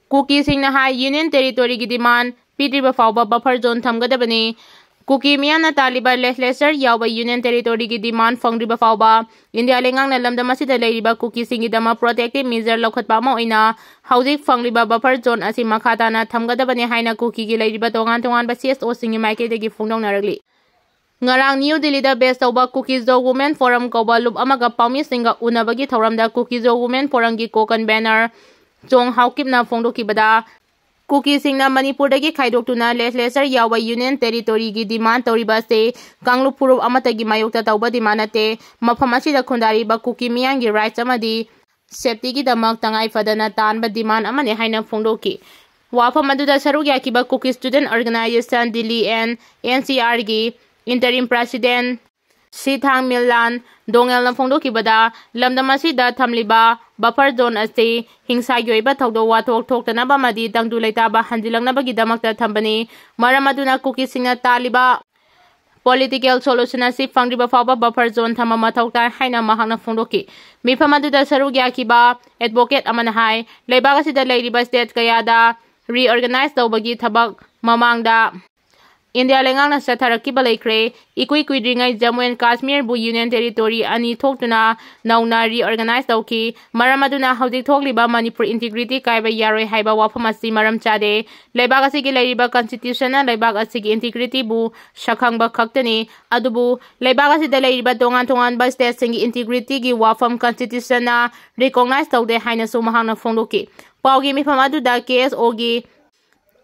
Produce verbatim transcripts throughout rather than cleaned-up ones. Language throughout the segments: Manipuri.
ꯀꯨꯀꯤꯁꯤꯡꯅ ꯍꯥꯏ, Union Territoryꯒꯤ demand ꯄꯤꯗ꯭ꯔꯤꯕ ꯐꯥꯎꯕ buffer zone ꯊꯝꯒꯗꯕꯅꯤ꯫ ꯀꯨꯀꯤ ꯃꯤꯌꯥꯝꯅ ꯇꯥꯜꯂꯤꯕ legislature ꯌꯥꯎꯕ Union Territoryꯒꯤ demand ꯐꯪꯗ꯭ꯔꯤꯕ ꯐꯥꯎꯕ ꯏꯟꯗꯤꯌꯥ ꯂꯩꯉꯥꯛꯅ ꯂꯝꯗꯝ ꯑꯁꯤꯗ ꯂꯩꯔꯤꯕ ꯀꯨꯀꯤꯁꯤꯡꯒꯤꯗꯃꯛ protective measure ꯂꯧꯈꯠꯄ ꯑꯃ ꯑꯣꯏꯅ ꯍꯧꯖꯤꯛ ꯐꯪꯂꯤꯕ buffer zone ꯑꯁꯤ ꯃꯈꯥ ꯇꯥꯅ ꯊꯝꯒꯗꯕꯅꯤ ꯍꯥꯏꯅ ꯀꯨꯀꯤꯒꯤ ꯂꯩꯔꯤꯕ ꯇꯣꯉꯥꯟ ꯇꯣꯉꯥꯟꯕ CSOꯁꯤꯡꯒꯤ ꯃꯥꯏꯀꯩꯗꯒꯤ ꯐꯣꯡꯗꯣꯛꯅꯔꯛꯂꯤ꯫ ꯉꯔꯥꯡ ꯅ꯭ꯌꯨ ꯗꯤꯜꯂꯤꯗ base ꯇꯧꯕ Kuki-Zo Women Forum ꯀꯧꯕ ꯂꯨꯞ ꯑꯃꯒ ꯄꯥꯎꯃꯤꯁꯤꯡꯒ ꯎꯅꯕꯒꯤ ꯊꯧꯔꯝꯗ Kuki-Zo Women Forumꯒꯤ co-convenor ꯆꯣꯡ ꯍꯥꯎꯀꯤꯞꯅ ꯐꯣꯡꯗꯣꯛꯈꯤꯕꯗ, ꯀꯨꯀꯤꯁꯤꯡꯅ ꯃꯅꯤꯄꯨꯔꯗꯒꯤ ꯈꯥꯏꯗꯣꯛꯇꯨꯅ legislature ꯌꯥꯎꯕ Union Territoryꯒꯤ demand ꯇꯧꯔꯤꯕ ꯑꯁꯤ ꯀꯥꯡꯂꯨꯞ ꯐꯨꯔꯨꯞ ꯑꯃꯠꯇꯒꯤ ꯃꯥꯌꯣꯛꯇ ꯇꯧꯕ demand ꯅꯠꯇꯦ꯫ ꯃꯐꯝ ꯑꯁꯤꯗ ꯈꯨꯟꯗꯥꯔꯤꯕ ꯀꯨꯀꯤ ꯃꯤꯌꯥꯝꯒꯤ rights ꯑꯃꯗꯤ safetyꯒꯤꯗꯃꯛ ꯇꯉꯥꯏ ꯐꯗꯅ ꯇꯥꯟꯕ demand ꯑꯃꯅꯤ ꯍꯥꯏꯅ ꯐꯣꯡꯗꯣꯛꯈꯤ꯫ ꯋꯥꯐꯝ ꯑꯗꯨꯗ ꯁꯔꯨꯛ ꯌꯥꯈꯤꯕ Kuki Student Organisation Delhi and NCRꯒꯤ interim president ꯁꯤꯊꯥꯡ ꯃꯤꯜꯂꯥꯟ ꯗꯣꯉꯦꯜꯅ ꯐꯣꯡꯗꯣꯛꯈꯤꯕꯗ, ꯂꯝꯗꯝ ꯑꯁꯤꯗ ꯊꯝꯂꯤꯕ buffer zone ꯑꯁꯤ ꯍꯤꯡꯁꯥꯒꯤ ꯑꯣꯏꯕ ꯊꯧꯗꯣꯛ ꯋꯥꯊꯣꯛ ꯊꯣꯛꯇꯅꯕ ꯑꯃꯗꯤ ꯇꯪꯗꯨ ꯂꯩꯇꯥꯕ ꯍꯟꯖꯤꯜꯂꯛꯅꯕꯒꯤꯗꯃꯛꯇ ꯊꯝꯕꯅꯤ꯫ ꯃꯔꯝ ꯑꯗꯨꯅ ꯀꯨꯀꯤꯁꯤꯡꯅ ꯇꯥꯜꯂꯤꯕ political solution ꯑꯁꯤ ꯐꯪꯗ꯭ꯔꯤꯕ ꯐꯥꯎꯕ buffer zone ꯊꯝꯕ ꯃꯊꯧ ꯇꯥꯏ ꯍꯥꯏꯅ ꯃꯍꯥꯛꯅ ꯐꯣꯡꯗꯣꯛꯈꯤ꯫ ꯃꯤꯐꯝ ꯑꯗꯨꯗ ꯁꯔꯨꯛ ꯌꯥꯈꯤꯕ advocate ꯑꯃꯅ ꯍꯥꯏ, ꯂꯩꯕꯥꯛ ꯑꯁꯤꯗ ꯂꯩꯔꯤꯕ state ꯀꯌꯥꯗ reorganize ꯇꯧꯕꯒꯤ ꯊꯕꯛ ꯃꯃꯥꯡꯗ ꯏꯟꯗꯤꯌꯥ ꯂꯩꯉꯥꯛꯅ ꯆꯠꯊꯔꯛꯈꯤꯕ ꯂꯩꯈ꯭ꯔꯦ꯫ ꯏꯀꯨꯏ ꯀꯨꯏꯗ꯭ꯔꯤꯉꯩ ꯖꯝꯃꯨ and ꯀꯥꯁꯃꯤꯔꯕꯨ Union Territory ꯑꯅꯤ ꯊꯣꯛꯇꯨꯅ ꯅꯧꯅ reorganize ꯇꯧꯈꯤ꯫ ꯃꯔꯝ ꯑꯗꯨꯅ ꯍꯧꯖꯤꯛ ꯊꯣꯛꯂꯤꯕ ꯃꯅꯤꯄꯨꯔ integrity ꯀꯥꯏꯕ ꯌꯥꯔꯣꯏ ꯍꯥꯏꯕ ꯋꯥꯐꯝ ꯑꯁꯤ ꯃꯔꯝ ꯆꯥꯗꯦ꯫ ꯂꯩꯕꯥꯛ ꯑꯁꯤꯒꯤ ꯂꯩꯔꯤꯕ constitutionꯅ ꯂꯩꯕꯥꯛ ꯑꯁꯤꯒꯤ integrityꯕꯨ ꯁꯛꯈꯪꯕ ꯈꯛꯇꯅꯤ꯫ ꯑꯗꯨꯕꯨ ꯂꯩꯕꯥꯛ ꯑꯁꯤꯗ ꯂꯩꯔꯤꯕ ꯇꯣꯉꯥꯟ ꯇꯣꯉꯥꯟꯕ statesꯁꯤꯡꯒꯤ integrityꯒꯤ ꯋꯥꯐꯝ constitutionꯅ recognize ꯇꯧꯗꯦ ꯍꯥꯏꯅꯁꯨ ꯃꯍꯥꯛꯅ ꯐꯣꯡꯗꯣꯛꯈꯤ꯫ ꯄꯥꯎꯒꯤ ꯃꯤꯐꯝ ꯑꯗꯨꯗ KSOꯒꯤ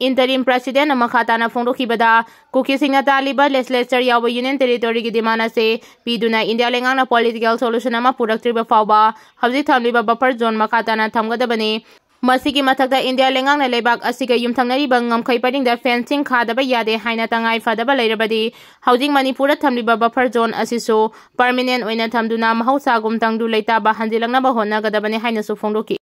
interim presidentꯅ ꯃꯈꯥ ꯇꯥꯅ ꯐꯣꯡꯗꯣꯛꯈꯤꯕꯗ, ꯀꯨꯀꯤꯁꯤꯡꯅ ꯇꯥꯜꯂꯤꯕ legislature ꯌꯥꯎꯕ Union Territoryꯒꯤ demand ꯑꯁꯤ ꯄꯤꯗꯨꯅ ꯏꯟꯗꯤꯌꯥ ꯂꯩꯉꯥꯛꯅ political solution ꯑꯃ ꯄꯨꯔꯛꯇ꯭ꯔꯤꯕ ꯐꯥꯎꯕ ꯍꯧꯖꯤꯛ ꯊꯝꯂꯤꯕ buffer zone ꯃꯈꯥ ꯇꯥꯅ ꯊꯝꯒꯗꯕꯅꯤ꯫ ꯃꯁꯤꯒꯤ ꯃꯊꯛꯇ ꯏꯟꯗꯤꯌꯥ ꯂꯩꯉꯥꯛꯅ ꯂꯩꯕꯥꯛ ꯑꯁꯤꯒ ꯌꯨꯝꯊꯪꯅꯔꯤꯕ ꯉꯝꯈꯩ ꯄꯔꯤꯡꯗ fencing ꯈꯥꯗꯕ ꯌꯥꯗꯦ ꯍꯥꯏꯅ ꯇꯉꯥꯏ ꯐꯗꯕ ꯂꯩꯔꯕꯗꯤ, ꯍꯧꯖꯤꯛ ꯃꯅꯤꯄꯨꯔꯗ ꯊꯝꯂꯤꯕ buffer zone ꯑꯁꯤꯁꯨ permanent ꯑꯣꯏꯅ ꯊꯝꯗꯨꯅ ꯃꯍꯧꯁꯥꯒꯨꯝ ꯇꯪꯗꯨ ꯂꯩꯇꯥꯕ ꯍꯟꯖꯤꯜꯂꯛꯅꯕ ꯍꯣꯠꯅꯒꯗꯕꯅꯤ ꯍꯥꯏꯅꯁꯨ ꯐꯣꯡꯗꯣꯛꯈꯤ꯫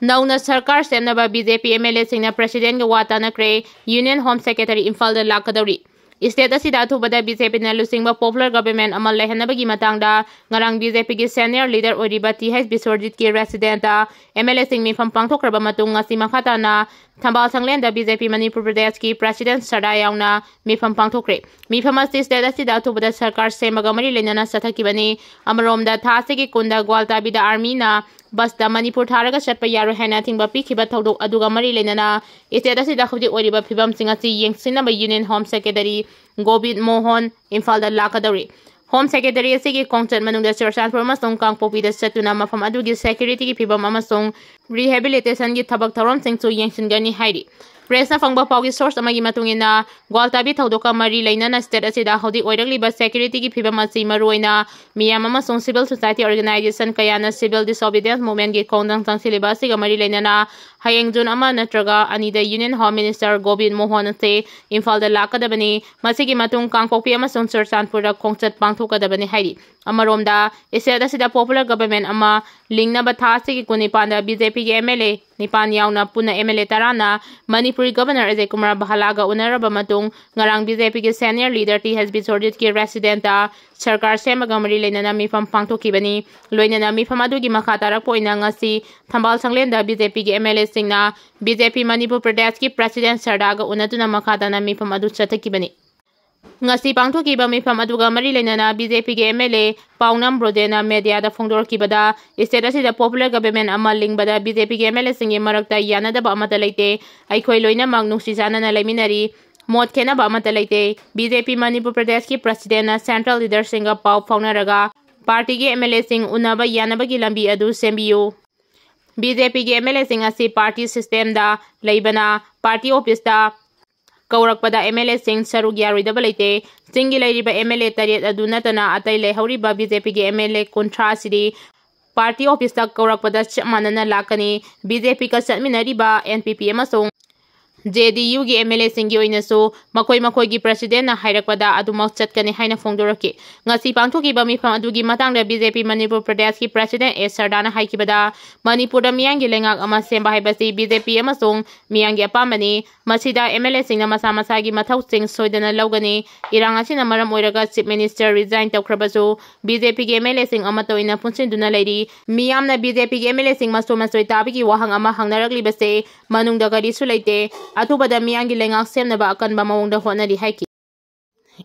ꯅꯧꯅ ꯁꯔꯀꯥꯔ ꯁꯦꯝꯅꯕ BJP MLAꯁꯤꯡꯅ presidentꯒ ꯋꯥ ꯇꯥꯅꯈ꯭ꯔꯦ꯫ Union Home Secretary ꯏꯝꯐꯥꯜꯗ ꯂꯥꯛꯀꯗꯧꯔꯤ꯫ State ꯑꯁꯤꯗ ꯑꯊꯨꯕꯗ BJPꯅ ꯂꯨꯆꯤꯡꯕ popular government ꯑꯃ ꯂꯩꯍꯟꯅꯕꯒꯤ ꯃꯇꯥꯡꯗ ꯉꯔꯥꯡ BJPꯒꯤ senior leader ꯑꯣꯏꯔꯤꯕ T H ꯕꯤꯁ꯭ꯋꯔꯖꯤꯠꯀꯤ residenceꯇ MLAꯁꯤꯡ ꯃꯤꯐꯝ ꯄꯥꯡꯊꯣꯛꯈ꯭ꯔꯕ ꯃꯇꯨꯡ, ꯉꯁꯤ ꯃꯈꯥ ꯇꯥꯅ ꯊꯝꯕꯥꯜ ꯁꯪꯂꯦꯟꯗ BJP ꯃꯅꯤꯄꯨꯔ ꯄ꯭ꯔꯗꯦꯁꯀꯤ president ꯁꯔꯗꯥ ꯌꯥꯎꯅ ꯃꯤꯐꯝ ꯄꯥꯡꯊꯣꯛꯈ꯭ꯔꯦ꯫ ꯃꯤꯐꯝ ꯑꯁꯤ state ꯑꯁꯤꯗ ꯑꯊꯨꯕꯗ ꯁꯔꯀꯥꯔ ꯁꯦꯝꯕꯒ ꯃꯔꯤ ꯂꯩꯅꯅ ꯆꯠꯊꯈꯤꯕꯅꯤ꯫ ꯑꯃꯔꯣꯝꯗ, ꯊꯥ ꯑꯁꯤꯒꯤ ꯀꯨꯟꯗ ꯒ꯭ꯋꯥꯜꯇꯥꯕꯤꯗ armyꯅ busꯇ ꯃꯅꯤꯄꯨꯔ ꯊꯥꯔꯒ ꯆꯠꯄ ꯌꯥꯔꯣꯏ ꯍꯥꯏꯅ ꯑꯊꯤꯡꯕ ꯄꯤꯈꯤꯕ ꯊꯧꯗꯣꯛ ꯑꯗꯨꯒ ꯃꯔꯤ ꯂꯩꯅꯅ state ꯑꯁꯤꯗ ꯍꯧꯖꯤꯛ ꯑꯣꯏꯔꯤꯕ ꯐꯤꯕꯝꯁꯤꯡ ꯑꯁꯤ ꯌꯦꯡꯁꯤꯟꯅꯕ Union Home Secretary Govinda Mohan ꯏꯝꯐꯥꯜꯗ ꯂꯥꯛꯀꯗꯧꯔꯤ꯫ Home Secretary ꯑꯁꯤꯒꯤ ꯈꯣꯡꯆꯠ ꯃꯅꯨꯡꯗ ꯆꯨꯔꯆꯥꯟꯄꯨꯔ ꯑꯃꯁꯨꯡ ꯀꯥꯡꯄꯣꯛꯄꯤꯗ ꯆꯠꯇꯨꯅ ꯃꯐꯝ ꯑꯗꯨꯒꯤ securityꯒꯤ ꯐꯤꯕꯝ ꯑꯃꯁꯨꯡ rehabilitationꯒꯤ ꯊꯕꯛ ꯊꯧꯔꯝꯁꯤꯡꯁꯨ ꯌꯦꯡꯁꯤꯟꯒꯅꯤ ꯍꯥꯏꯔꯤ꯫ Pressꯅ ꯐꯪꯕ ꯄꯥꯎꯒꯤ source ꯑꯃꯒꯤ ꯃꯇꯨꯡ ꯏꯟꯅ, ꯒ꯭ꯋꯥꯜꯇꯥꯕꯤ ꯊꯧꯗꯣꯛꯀ ꯃꯔꯤ ꯂꯩꯅꯅ state ꯑꯁꯤꯗ ꯍꯧꯖꯤꯛ ꯑꯣꯏꯔꯛꯂꯤꯕ securityꯒꯤ ꯐꯤꯕꯝ ꯑꯁꯤ ꯃꯔꯨꯑꯣꯏꯅ ꯃꯤꯌꯥꯝ ꯑꯃꯁꯨꯡ civil society organization ꯀꯌꯥꯅ civil disobedience movementꯀꯤ ꯈꯣꯡꯖꯪ ꯆꯪꯁꯤꯜꯂꯤꯕ ꯑꯁꯤꯒ ꯃꯔꯤ ꯂꯩꯅꯅ ꯍꯌꯦꯡ June ꯑꯃ ꯅꯠꯇ꯭ꯔꯒ ꯑꯅꯤꯗ Union Home Minister Govinda Mohan ꯑꯁꯤ ꯏꯝꯐꯥꯜꯗ ꯂꯥꯛꯀꯗꯕꯅꯤ꯫ ꯃꯁꯤꯒꯤ ꯃꯇꯨꯡ ꯀꯥꯡꯄꯣꯛꯄꯤ ꯑꯃꯁꯨꯡ ꯆꯨꯔꯆꯥꯟꯄꯨꯔꯗ ꯈꯣꯡꯆꯠ ꯄꯥꯡꯊꯣꯛꯀꯗꯕꯅꯤ ꯍꯥꯏꯔꯤ꯫ ꯑꯃꯔꯣꯝꯗ, state ꯑꯁꯤꯗ popular government ꯑꯃ ꯂꯤꯡꯅꯕ ꯊꯥ ꯑꯁꯤꯒꯤ ꯀꯨꯟꯅꯤꯄꯥꯟꯗ BJPꯒꯤ MLA ꯅꯤꯄꯥꯟ ꯌꯥꯎꯅ ꯄꯨꯟꯅ MLA ꯇꯔꯥꯅ ꯃꯅꯤꯄꯨꯔꯤ Governor ꯑꯖꯌ ꯀꯨꯃꯥꯔ ꯚꯜꯂꯥꯒ ꯎꯅꯔꯕ ꯃꯇꯨꯡ, ꯉꯔꯥꯡ BJPꯒꯤ senior leader T H ꯕꯤꯁ꯭ꯋꯔꯖꯤꯠꯀꯤ residenceꯇ ꯁꯔꯀꯥꯔ ꯁꯦꯝꯕꯒ ꯃꯔꯤ ꯂꯩꯅꯅ ꯃꯤꯐꯝ ꯄꯥꯡꯊꯣꯛꯈꯤꯕꯅꯤ꯫ ꯂꯣꯏꯅꯅ ꯃꯤꯐꯝ ꯑꯗꯨꯒꯤ ꯃꯈꯥ ꯇꯥꯔꯛꯄ ꯑꯣꯏꯅ ꯉꯁꯤ ꯊꯝꯕꯥꯜ ꯁꯪꯂꯦꯟꯗ BJPꯒꯤ MLAꯁꯤꯡꯅ BJP ꯃꯅꯤꯄꯨꯔ ꯄ꯭ꯔꯗꯦꯁꯀꯤ president ꯁꯔꯗꯥꯒ ꯎꯅꯗꯨꯅ ꯃꯈꯥ ꯇꯥꯅ ꯃꯤꯐꯝ ꯑꯗꯨ ꯆꯠꯊꯈꯤꯕꯅꯤ꯫ ꯉꯁꯤ ꯄꯥꯡꯊꯣꯛꯈꯤꯕ ꯃꯤꯐꯝ ꯑꯗꯨꯒ ꯃꯔꯤ ꯂꯩꯅꯅ BJPꯒꯤ MLA ꯄꯥꯎꯅꯝ ꯕ꯭ꯔꯣꯗꯦꯅ mediaꯗ ꯐꯣꯡꯗꯣꯔꯛꯈꯤꯕꯗ, state ꯑꯁꯤꯗ popular government ꯑꯃ ꯂꯤꯡꯕꯗ BJPꯒꯤ MLAꯁꯤꯡꯒꯤ ꯃꯔꯛꯇ ꯌꯥꯅꯗꯕ ꯑꯃꯠꯇ ꯂꯩꯇꯦ꯫ ꯑꯩꯈꯣꯏ ꯂꯣꯏꯅꯃꯛ ꯅꯨꯡꯁꯤ ꯆꯥꯟꯅꯅ ꯂꯩꯃꯤꯟꯅꯔꯤ꯫ ꯃꯣꯠ ꯈꯦꯠꯅꯕ ꯑꯃꯠꯇ ꯂꯩꯇꯦ꯫ BJP ꯃꯅꯤꯄꯨꯔ ꯄ꯭ꯔꯗꯦꯁꯀꯤ presidentꯅ central leaderꯁꯤꯡꯒ ꯄꯥꯎ ꯐꯥꯎꯅꯔꯒ partyꯒꯤ MLAꯁꯤꯡ ꯎꯅꯕ ꯌꯥꯅꯕꯒꯤ ꯂꯝꯕꯤ ꯑꯗꯨ ꯁꯦꯝꯕꯤꯌꯨ꯫ BJPꯒꯤ MLAꯁꯤꯡ ꯑꯁꯤ party systemꯗ ꯂꯩꯕꯅ party officeꯇ ꯀꯧꯔꯛꯄꯗ MLAꯁꯤꯡ ꯁꯔꯨꯛ ꯌꯥꯔꯣꯏꯗꯕ ꯂꯩꯇꯦ꯫ ꯆꯤꯡꯒꯤ ꯂꯩꯔꯤꯕ MLA ꯇꯔꯦꯠ ꯑꯗꯨ ꯅꯠꯇꯅ ꯑꯇꯩ ꯂꯩꯍꯧꯔꯤꯕ BJPꯒꯤ MLA ꯀꯨꯟꯊ꯭ꯔꯥ ꯑꯁꯤꯗꯤ party officeꯇ ꯀꯧꯔꯛꯄꯗ ꯆꯞ ꯃꯥꯟꯅꯅ ꯂꯥꯛꯀꯅꯤ꯫ BJPꯒ ꯆꯠꯃꯤꯟꯅꯔꯤꯕ NPP ꯑꯃꯁꯨꯡ ꯖꯦ ꯗꯤ ꯌꯨꯒꯤ ꯑꯦꯝ ꯑꯦꯜ ꯑꯦꯁꯤꯡꯒꯤ ꯑꯣꯏꯅꯁꯨ ꯃꯈꯣꯏ ꯃꯈꯣꯏꯒꯤ ꯄ꯭ꯔꯁꯤꯗꯦꯟꯅ ꯍꯥꯏꯔꯛꯄꯗ ꯑꯗꯨꯃꯛ ꯆꯠꯀꯅꯤ ꯍꯥꯏꯅ ꯐꯣꯡꯗꯣꯔꯛꯈꯤ꯫ ꯉꯁꯤ ꯄꯥꯡꯊꯣꯛꯈꯤꯕ ꯃꯤꯐꯝ ꯑꯗꯨꯒꯤ ꯃꯇꯥꯡꯗ ꯕꯤ ꯖꯦ ꯄꯤ ꯃꯅꯤꯄꯨꯔ ꯄ꯭ꯔꯗꯦꯁꯀꯤ ꯄ꯭ꯔꯁꯤꯗꯦꯟ ꯑꯦ ꯁꯔꯗꯥꯅ ꯍꯥꯏꯈꯤꯕꯗ, ꯃꯅꯤꯄꯨꯔꯗ ꯃꯤꯌꯥꯝꯒꯤ ꯂꯩꯉꯥꯛ ꯑꯃ ꯁꯦꯝꯕ ꯍꯥꯏꯕꯁꯤ ꯕꯤ ꯖꯦ ꯄꯤ ꯑꯃꯁꯨꯡ ꯃꯤꯌꯥꯝꯒꯤ ꯑꯄꯥꯝꯕꯅꯤ꯫ ꯃꯁꯤꯗ ꯑꯦꯝ ꯑꯦꯜ ꯑꯦꯁꯤꯡꯅ ꯃꯁꯥ ꯃꯁꯥꯒꯤ ꯃꯊꯧꯁꯤꯡ ꯁꯣꯏꯗꯅ ꯂꯧꯒꯅꯤ꯫ ꯏꯔꯥꯡ ꯑꯁꯤꯅ ꯃꯔꯝ ꯑꯣꯏꯔꯒ ꯆꯤꯐ ꯃꯤꯅꯤꯁꯇꯔ ꯔꯤꯖꯥꯏꯟ ꯇꯧꯈ꯭ꯔꯕꯁꯨ, ꯕꯤ ꯖꯦ ꯄꯤꯒꯤ ꯑꯦꯝ ꯑꯦꯜ ꯑꯦꯁꯤꯡ ꯑꯃꯠꯇ ꯑꯣꯏꯅ ꯄꯨꯟꯁꯤꯟꯗꯨꯅ ꯂꯩꯔꯤ꯫ ꯃꯤꯌꯥꯝꯅ ꯕꯤ ꯖꯦ ꯄꯤꯒꯤ ꯑꯦꯝ ꯑꯦꯜ ꯑꯦꯁꯤꯡ ꯃꯆꯣꯏ ꯃꯆꯣꯏ ꯇꯥꯕꯒꯤ ꯋꯥꯍꯪ ꯑꯃ ꯍꯪꯅꯔꯛꯂꯤꯕꯁꯦ ꯃꯅꯨꯡꯗ ꯀꯔꯤꯁꯨ ꯂꯩꯇꯦ꯫ ꯑꯊꯨꯕꯗ ꯃꯤꯌꯥꯝꯒꯤ ꯂꯩꯉꯥꯛ ꯁꯦꯝꯅꯕ ꯑꯀꯟꯕ ꯃꯑꯣꯡꯗ ꯍꯣꯠꯅꯔꯤ ꯍꯥꯏꯈꯤ꯫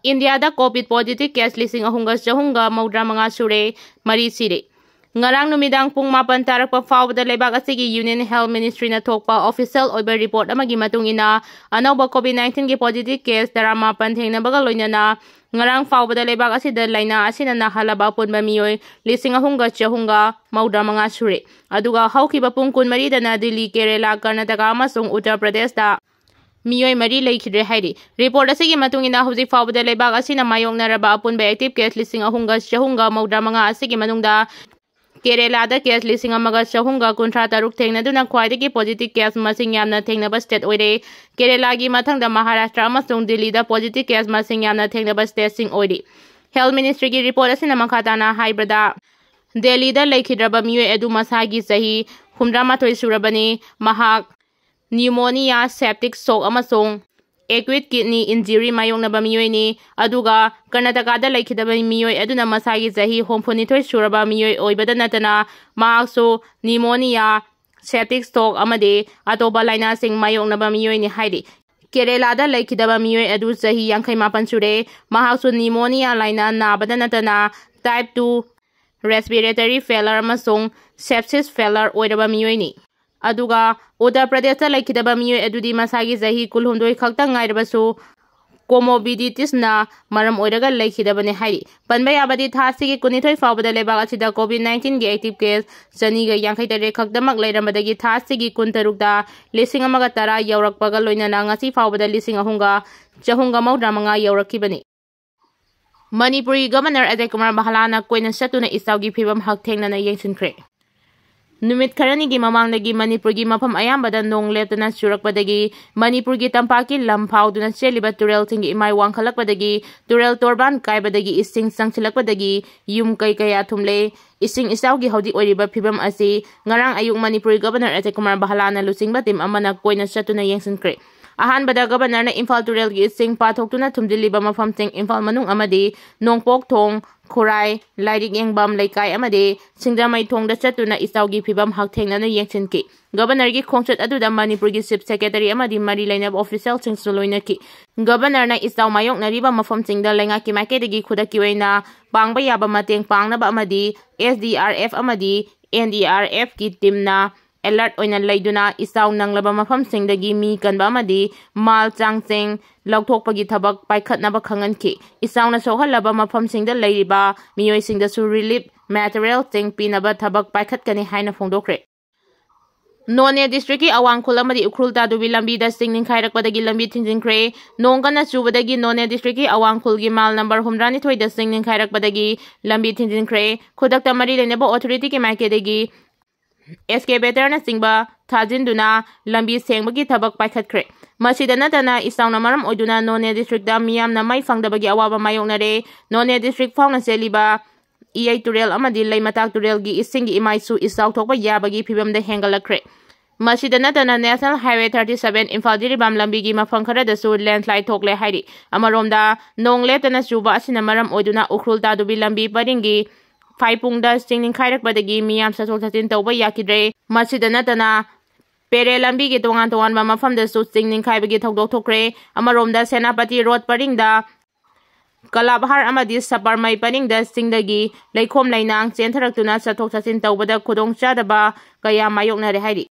ꯏꯟꯗꯤꯌꯥꯗ ꯀꯣꯚꯤꯗ ꯄꯣꯖꯤꯇꯤꯚ ꯀꯦꯁ ꯂꯤꯁꯤꯡ ꯑꯍꯨꯝꯒ ꯆꯍꯨꯝꯒ ꯃꯧꯗ꯭ꯔꯥ ꯃꯉꯥ ꯁꯨꯔꯦ, ꯃꯔꯤ ꯁꯤꯔꯦ꯫ ꯉꯔꯥꯡ ꯅꯨꯃꯤꯗꯥꯡ ꯄꯨꯡ ꯃꯥꯄꯟ ꯇꯥꯔꯛꯄ ꯐꯥꯎꯕꯗ ꯂꯩꯕꯥꯛ ꯑꯁꯤꯒꯤ ꯌꯨꯅꯤꯌꯟ ꯍꯦꯜꯊ ꯃꯤꯅꯤꯁꯇ꯭ꯔꯤꯅ ꯊꯣꯛꯄ ꯑꯣꯐꯤꯁꯤꯌꯦꯜ ꯑꯣꯏꯕ ꯔꯤꯄꯣꯔꯠ ꯑꯃꯒꯤ ꯃꯇꯨꯡ ꯏꯟꯅ, ꯑꯅꯧꯕ ꯀꯣꯚꯤꯗ ꯅꯥꯏꯟꯇꯤꯟꯒꯤ ꯄꯣꯖꯤꯇꯤꯚ ꯀꯦꯁ ꯇꯔꯥꯃꯥꯄꯟ ꯊꯦꯡꯅꯕꯒ ꯂꯣꯏꯅꯅ ꯉꯔꯥꯡ ꯐꯥꯎꯕꯗ ꯂꯩꯕꯥꯛ ꯑꯁꯤꯗ ꯂꯥꯏꯅꯥ ꯑꯁꯤꯅ ꯅꯥꯍꯜꯂꯕ ꯑꯄꯨꯟꯕ ꯃꯤꯑꯣꯏ ꯂꯤꯁꯤꯡ ꯑꯍꯨꯝꯒ ꯆꯍꯨꯝꯒ ꯃꯧꯗ꯭ꯔꯥ ꯃꯉꯥ ꯁꯨꯔꯦ꯫ ꯑꯗꯨꯒ ꯍꯧꯈꯤꯕ ꯄꯨꯡ ꯀꯨꯟꯃꯔꯤꯗꯅ ꯗꯤꯜꯂꯤ, ꯀꯦꯔꯦꯂꯥ, ꯀꯔꯅꯥꯇꯀꯥ ꯑꯃꯁꯨꯡ ꯎꯠꯇꯔ ꯄ꯭ꯔꯗꯦꯁꯇ ꯃꯤꯑꯣꯏ ꯃꯔꯤ ꯂꯩꯈꯤꯗ꯭ꯔꯦ ꯍꯥꯏꯔꯤ꯫ ꯔꯤꯄꯣꯔꯠ ꯑꯁꯤꯒꯤ ꯃꯇꯨꯡ ꯏꯟꯅ, ꯍꯧꯖꯤꯛ ꯐꯥꯎꯕꯗ ꯂꯩꯕꯥꯛ ꯑꯁꯤꯅ ꯃꯥꯌꯣꯛꯅꯔꯕ ꯑꯄꯨꯟꯕ ꯑꯦꯛꯇꯤꯚ ꯀꯦꯁ ꯂꯤꯁꯤꯡ ꯑꯍꯨꯝꯒ ꯆꯍꯨꯝꯒ ꯃꯧꯗ꯭ꯔꯥ ꯃꯉꯥ ꯑꯁꯤꯒꯤ ꯃꯅꯨꯡꯗ ꯀꯦꯔꯦꯂꯥꯗ ꯀꯦꯁ ꯂꯤꯁꯤꯡ ꯑꯃꯒ ꯆꯍꯨꯝꯒ ꯀꯨꯟꯊ꯭ꯔꯥ ꯇꯔꯨꯛ ꯊꯦꯡꯅꯗꯨꯅ ꯈ꯭ꯋꯥꯏꯗꯒꯤ ꯄꯣꯖꯤꯇꯤꯚ ꯀꯦꯁ ꯃꯁꯤꯡ ꯌꯥꯝꯅ ꯊꯦꯡꯅꯕ ꯁ꯭ꯇꯦꯠ ꯑꯣꯏꯔꯦ꯫ ꯀꯦꯔꯦꯂꯥꯒꯤ ꯃꯊꯪꯗ ꯃꯍꯥꯔꯥꯁꯇ꯭ꯔ ꯑꯃꯁꯨꯡ ꯗꯤꯜꯂꯤꯗ ꯄꯣꯖꯤꯇꯤꯚ ꯀꯦꯁ ꯃꯁꯤꯡ ꯌꯥꯝꯅ ꯊꯦꯡꯅꯕ ꯁ꯭ꯇꯦꯠꯁꯤꯡ ꯑꯣꯏꯔꯤ꯫ ꯍꯦꯜꯊ ꯃꯤꯅꯤꯁꯇ꯭ꯔꯤꯒꯤ ꯔꯤꯄꯣꯔꯠ ꯑꯁꯤꯅ ꯃꯈꯥ ꯇꯥꯅ ꯍꯥꯏꯕꯗ, ꯗꯦꯜꯂꯤꯗ ꯂꯩꯈꯤꯗ꯭ꯔꯕ ꯃꯤꯑꯣꯏ ꯑꯗꯨ ꯃꯁꯥꯒꯤ ꯆꯍꯤ ꯍꯨꯝꯗ꯭ꯔꯥ ꯃꯥꯊꯣꯏ ꯁꯨꯔꯕꯅꯤ꯫ ꯃꯍꯥꯛ ꯅ꯭ꯌꯨꯃꯣꯅꯤꯌꯥ, ꯁꯦꯞꯇꯤꯛ ꯁꯣꯛ ꯑꯃꯁꯨꯡ ꯑꯦꯀ꯭ꯌꯨꯠ ꯀꯤꯗꯅꯤ ꯏꯟꯖꯨꯔꯤ ꯃꯥꯌꯣꯛꯅꯕ ꯃꯤꯑꯣꯏꯅꯤ꯫ ꯑꯗꯨꯒ ꯀꯔꯅꯥꯇꯀꯥꯗ ꯂꯩꯈꯤꯗꯕ ꯃꯤꯑꯣꯏ ꯑꯗꯨꯅ ꯃꯁꯥꯒꯤ ꯆꯍꯤ ꯍꯨꯝꯐꯨꯅꯤꯊꯣꯏ ꯁꯨꯔꯕ ꯃꯤꯑꯣꯏ ꯑꯣꯏꯕꯗ ꯅꯠꯇꯅ, ꯃꯍꯥꯛꯁꯨ ꯅ꯭ꯌꯨꯃꯣꯅꯤꯌꯥ, ꯁꯦꯞꯇꯤꯛ ꯁꯣꯛ ꯑꯃꯗꯤ ꯑꯇꯣꯞꯄ ꯂꯥꯏꯅꯥꯁꯤꯡ ꯃꯥꯌꯣꯛꯅꯕ ꯃꯤꯑꯣꯏꯅꯤ ꯍꯥꯏꯔꯤ꯫ ꯀꯦꯔꯦꯂꯥꯗ ꯂꯩꯈꯤꯗꯕ ꯃꯤꯑꯣꯏ ꯑꯗꯨ ꯆꯍꯤ ꯌꯥꯡꯈꯩ ꯃꯥꯄꯟ ꯁꯨꯔꯦ꯫ ꯃꯍꯥꯛꯁꯨ ꯅ꯭ꯌꯨꯃꯣꯅꯤꯌꯥ ꯂꯥꯏꯅꯥ ꯅꯥꯕꯗ ꯅꯠꯇꯅ, ꯇꯥꯏꯞ ꯇꯨ ꯔꯦꯁꯄꯤꯔꯦꯇꯔꯤ ꯐꯦꯂꯔ ꯑꯃꯁꯨꯡ ꯁꯦꯞꯁꯤꯁ ꯐꯦꯂꯔ ꯑꯣꯏꯔꯕ ꯃꯤꯑꯣꯏꯅꯤ꯫ ꯑꯗꯨꯒ ꯎꯠꯇꯔ ꯄ꯭ꯔꯗꯦꯁꯇ ꯂꯩꯈꯤꯗꯕ ꯃꯤꯑꯣꯏ ꯑꯗꯨꯗꯤ ꯃꯁꯥꯒꯤ ꯆꯍꯤ ꯀꯨꯟꯍꯨꯝꯗꯣꯏ ꯈꯛꯇ ꯉꯥꯏꯔꯕꯁꯨ, ꯀꯣꯃꯣꯕꯤꯗꯤꯇꯤꯁꯅ ꯃꯔꯝ ꯑꯣꯏꯔꯒ ꯂꯩꯈꯤꯗꯕꯅꯤ ꯍꯥꯏꯔꯤ꯫ ꯄꯟꯕ ꯌꯥꯕꯗꯤ, ꯊꯥ ꯑꯁꯤꯒꯤ ꯀꯨꯟꯅꯤꯊꯣꯏ ꯐꯥꯎꯕꯗ ꯂꯩꯕꯥꯛ ꯑꯁꯤꯗ ꯀꯣꯚꯤꯗ ꯅꯥꯏꯟꯇꯤꯟꯒꯤ ꯑꯦꯛꯇꯤꯚ ꯀꯦꯁ ꯆꯅꯤꯒ ꯌꯥꯡꯈꯩ ꯇꯔꯦꯠ ꯈꯛꯇꯃꯛ ꯂꯩꯔꯝꯕꯗꯒꯤ, ꯊꯥ ꯑꯁꯤꯒꯤ ꯀꯨꯟꯇꯔꯨꯛꯇ ꯂꯤꯁꯤꯡ ꯑꯃꯒ ꯇꯔꯥ ꯌꯧꯔꯛꯄꯒ ꯂꯣꯏꯅꯅ ꯉꯁꯤ ꯐꯥꯎꯕꯗ ꯂꯤꯁꯤꯡ ꯑꯍꯨꯝꯒ ꯆꯍꯨꯝꯒ ꯃꯧꯗ꯭ꯔꯥ ꯃꯉꯥ ꯌꯧꯔꯛꯈꯤꯕꯅꯤ꯫ ꯃꯅꯤꯄꯨꯔꯤ ꯒꯕꯔꯅꯔ ꯑꯖꯌ ꯀꯨꯃꯥꯔ ꯕꯍꯂꯥꯅ ꯀꯣꯏꯅ ꯆꯠꯇꯨꯅ ꯏꯆꯥꯎꯒꯤ ꯐꯤꯕꯝ ꯍꯛꯊꯦꯡꯅꯅ ꯌꯦꯡꯁꯤꯟꯈ꯭ꯔꯦ꯫ ꯅꯨꯃꯤꯠ ꯈꯔꯅꯤꯒꯤ ꯃꯃꯥꯡꯗꯒꯤ ꯃꯅꯤꯄꯨꯔꯒꯤ ꯃꯐꯝ ꯑꯌꯥꯝꯕꯗ ꯅꯣꯡ ꯂꯦꯞꯇꯅ ꯆꯨꯔꯛꯄꯗꯒꯤ ꯃꯅꯤꯄꯨꯔꯒꯤ ꯇꯝꯄꯥꯛꯀꯤ ꯂꯝ ꯐꯥꯎꯗꯨꯅ ꯆꯦꯜꯂꯤꯕ ꯇꯨꯔꯦꯜꯁꯤꯡꯒꯤ ꯏꯃꯥꯏ ꯋꯥꯡꯈꯠꯂꯛꯄꯗꯒꯤ ꯇꯨꯔꯦꯜ ꯇꯣꯔꯕꯥꯟ ꯀꯥꯏꯕꯗꯒꯤ ꯏꯁꯤꯡ ꯆꯪꯁꯤꯜꯂꯛꯄꯗꯒꯤ ꯌꯨꯝ ꯀꯩ ꯀꯌꯥ ꯊꯨꯝꯂꯦ꯫ ꯏꯁꯤꯡ ꯏꯆꯥꯎꯒꯤ ꯍꯧꯖꯤꯛ ꯑꯣꯏꯔꯤꯕ ꯐꯤꯕꯝ ꯑꯁꯤ ꯉꯔꯥꯡ ꯑꯌꯨꯛ ꯃꯅꯤꯄꯨꯔꯒꯤ ꯒꯕꯔꯅꯔ ꯑꯖꯌ ꯀꯨꯃꯥꯔ ꯕꯍꯂꯥꯅ ꯂꯨꯆꯤꯡꯕ ꯇꯤꯝ ꯑꯃꯅ ꯀꯣꯏꯅ ꯆꯠꯇꯨꯅ ꯌꯦꯡꯁꯤꯟꯈ꯭ꯔꯦ꯫ ꯑꯍꯥꯟꯕꯗ ꯒꯕꯔꯅꯔꯅ ꯏꯝꯐꯥꯜ ꯇꯨꯔꯦꯜꯒꯤ ꯏꯁꯤꯡ ꯄꯥꯊꯣꯛꯇꯨꯅ ꯊꯨꯝꯖꯤꯜꯂꯤꯕ ꯃꯐꯝꯁꯤꯡ ꯏꯝꯐꯥꯜ ꯃꯅꯨꯡ ꯑꯃꯗꯤ ꯅꯣꯡꯄꯣꯛ ꯊꯣꯡ, ꯈꯨꯔꯥꯏ, ꯂꯥꯏꯔꯤꯛ ꯌꯦꯡꯐꯝ ꯂꯩꯀꯥꯏ ꯑꯃꯗꯤ ꯁꯤꯡꯖꯃꯩ ꯊꯣꯡꯗ ꯆꯠꯇꯨꯅ ꯏꯆꯥꯎꯒꯤ ꯐꯤꯕꯝ ꯍꯛꯊꯦꯡꯅꯅ ꯌꯦꯡꯁꯤꯟꯈꯤ꯫ ꯒꯕꯔꯅꯔꯒꯤ ꯈꯣꯡꯆꯠ ꯑꯗꯨꯗ ꯃꯅꯤꯄꯨꯔꯒꯤ ꯆꯤꯐ ꯁꯦꯀ꯭ꯔꯦꯇꯔꯤ ꯑꯃꯗꯤ ꯃꯔꯤ ꯂꯩꯅꯕ ꯑꯣꯐꯤꯁꯤꯌꯦꯜꯁꯤꯡꯁꯨ ꯂꯣꯏꯅꯈꯤ꯫ ꯒꯕꯔꯅꯔꯅ ꯏꯆꯥꯎ ꯃꯥꯌꯣꯛꯅꯔꯤꯕ ꯃꯐꯝꯁꯤꯡꯗ ꯂꯩꯉꯥꯛꯀꯤ ꯃꯥꯏꯀꯩꯗꯒꯤ ꯈꯨꯗꯛꯀꯤ ꯑꯣꯏꯅ ꯄꯥꯡꯕ ꯌꯥꯕ ꯃꯇꯦꯡ ꯄꯥꯡꯅꯕ ꯑꯃꯗꯤ ꯑꯦꯁ ꯗꯤ ꯑꯥꯔ ꯑꯦꯐ ꯑꯃꯗꯤ ꯑꯦꯟ ꯗꯤ ꯑꯥꯔ ꯑꯦꯐꯀꯤ ꯇꯤꯝꯅ ꯑꯦꯂꯔꯠ ꯑꯣꯏꯅ ꯂꯩꯗꯨꯅ ꯏꯆꯥꯎ ꯅꯪꯂꯕ ꯃꯐꯝꯁꯤꯡꯗꯒꯤ ꯃꯤ ꯀꯟꯕ ꯑꯃꯗꯤ ꯃꯥꯜ ꯆꯥꯡꯁꯤꯡ ꯂꯧꯊꯣꯛꯄꯒꯤ ꯊꯕꯛ ꯄꯥꯏꯈꯠꯅꯕ ꯈꯪꯍꯟꯈꯤ꯫ ꯏꯆꯥꯎꯅ ꯁꯣꯛꯍꯜꯂꯕ ꯃꯐꯝꯁꯤꯡꯗ ꯂꯩꯔꯤꯕ ꯃꯤꯑꯣꯏꯁꯤꯡꯗꯁꯨ ꯔꯤꯂꯤꯐ ꯃꯦꯇꯔꯤꯌꯦꯜꯁꯤꯡ ꯄꯤꯅꯕ ꯊꯕꯛ ꯄꯥꯏꯈꯠꯀꯅꯤ ꯍꯥꯏꯅ ꯐꯣꯡꯗꯣꯛꯈ꯭ꯔꯦ꯫ ꯅꯣꯅꯦ ꯗꯤꯁꯇ꯭ꯔꯤꯛꯀꯤ ꯑꯋꯥꯡꯈꯨꯜ ꯑꯃꯗꯤ ꯎꯈ꯭ꯔꯨꯜ ꯇꯥꯗꯨꯕꯤ ꯂꯝꯕꯤꯗ ꯆꯤꯡ ꯅꯤꯡꯈꯥꯏꯔꯛꯄꯗꯒꯤ ꯂꯝꯕꯤ ꯊꯤꯡꯖꯤꯟꯈ꯭ꯔꯦ꯫ ꯅꯣꯡ ꯀꯟꯅ ꯆꯨꯕꯗꯒꯤ ꯅꯣꯅꯦ ꯗꯤꯁꯇ꯭ꯔꯤꯛꯀꯤ ꯑꯋꯥꯡꯈꯨꯜꯒꯤ ꯃꯥꯏꯜ ꯅꯝꯕꯔ ꯍꯨꯝꯗ꯭ꯔꯥꯅꯤꯊꯣꯏꯗ ꯆꯤꯡ ꯅꯤꯡꯈꯥꯏꯔꯛꯄꯗꯒꯤ ꯂꯝꯕꯤ ꯊꯤꯡꯖꯤꯟꯈ꯭ꯔꯦ꯫ ꯈꯨꯗꯛꯇ ꯃꯔꯤ ꯂꯩꯅꯕ ꯑꯣꯊꯣꯔꯤꯇꯤꯒꯤ ꯃꯥꯏꯀꯩꯗꯒꯤ ꯑꯦꯛꯁꯀꯦꯚꯦꯇꯔꯅꯆꯤꯡꯕ ꯊꯥꯖꯤꯟꯗꯨꯅ ꯂꯝꯕꯤ ꯁꯦꯡꯕꯒꯤ ꯊꯕꯛ ꯄꯥꯏꯈꯠꯈ꯭ꯔꯦ꯫ ꯃꯁꯤꯗ ꯅꯠꯇꯅ ꯏꯆꯥꯎꯅ ꯃꯔꯝ ꯑꯣꯏꯗꯨꯅ ꯅꯣꯅꯦ ꯗꯤꯁꯇ꯭ꯔꯤꯛꯇ ꯃꯤꯌꯥꯝꯅ ꯃꯩ ꯐꯪꯗꯕꯒꯤ ꯑꯋꯥꯕ ꯃꯥꯌꯣꯛꯅꯔꯦ꯫ ꯅꯣꯅꯦ ꯗꯤꯁꯇ꯭ꯔꯤꯛ ꯐꯥꯎꯅ ꯆꯦꯜꯂꯤꯕ ꯏꯌꯩ ꯇꯨꯔꯦꯜ ꯑꯃꯗꯤ ꯂꯩꯃꯇꯥꯛ ꯇꯨꯔꯦꯜꯒꯤ ꯏꯁꯤꯡꯒꯤ ꯏꯃꯥꯏꯁꯨ ꯏꯆꯥꯎ ꯊꯣꯛꯄ ꯌꯥꯕꯒꯤ ꯐꯤꯕꯝꯗ ꯍꯦꯟꯒꯠꯂꯛꯈ꯭ꯔꯦ꯫ ꯃꯁꯤꯗ ꯅꯠꯇꯅ national highway thirty seven Imphal Jiribam ꯂꯝꯕꯤꯒꯤ ꯃꯐꯝ ꯈꯔꯗꯁꯨ ꯂꯦꯟꯁꯂꯥꯏꯠ ꯊꯣꯛꯂꯦ ꯍꯥꯏꯔꯤ꯫ ꯑꯃꯔꯣꯝꯗ ꯅꯣꯡ ꯂꯦꯞꯇꯅ ꯆꯨꯕ ꯑꯁꯤꯅ ꯃꯔꯝ ꯑꯣꯏꯗꯨꯅ ꯎꯈ꯭ꯔꯨꯜ ꯇꯥꯗꯨꯕꯤ ꯂꯝꯕꯤ ꯄꯔꯤꯡꯒꯤ ꯐꯥꯏꯄꯨꯡꯗ ꯆꯤꯡ ꯅꯤꯡꯈꯥꯏꯔꯛꯄꯗꯒꯤ ꯃꯤꯌꯥꯝ ꯆꯠꯊꯣꯛ ꯆꯠꯁꯤꯟ ꯇꯧꯕ ꯌꯥꯈꯤꯗ꯭ꯔꯦ꯫ ꯃꯁꯤꯗ ꯅꯠꯇꯅ ꯄꯦꯔꯦ ꯂꯝꯕꯤꯒꯤ ꯇꯣꯉꯥꯟ ꯇꯣꯉꯥꯟꯕ ꯃꯐꯝꯗꯁꯨ ꯆꯤꯡ ꯅꯤꯡꯈꯥꯏꯕꯒꯤ ꯊꯧꯗꯣꯛ ꯊꯣꯛꯈ꯭ꯔꯦ꯫ ꯑꯃꯔꯣꯝꯗ ꯁꯦꯅꯥꯄꯇꯤ ꯔꯣꯗ ꯄꯔꯤꯡꯗ ꯀꯂꯥꯕꯍꯥꯔ ꯑꯃꯗꯤ ꯁꯕꯔꯃꯩ ꯄꯔꯤꯡꯗ ꯆꯤꯡꯗꯒꯤ ꯂꯩꯈꯣꯝ ꯂꯩꯅꯥꯡ ꯆꯦꯟꯊꯔꯛꯇꯨꯅ ꯆꯠꯊꯣꯛ ꯆꯠꯁꯤꯟ ꯇꯧꯕꯗ ꯈꯨꯗꯣꯡꯆꯥꯗꯕ ꯀꯌꯥ ꯃꯥꯌꯣꯛꯅꯔꯦ ꯍꯥꯏꯔꯤ꯫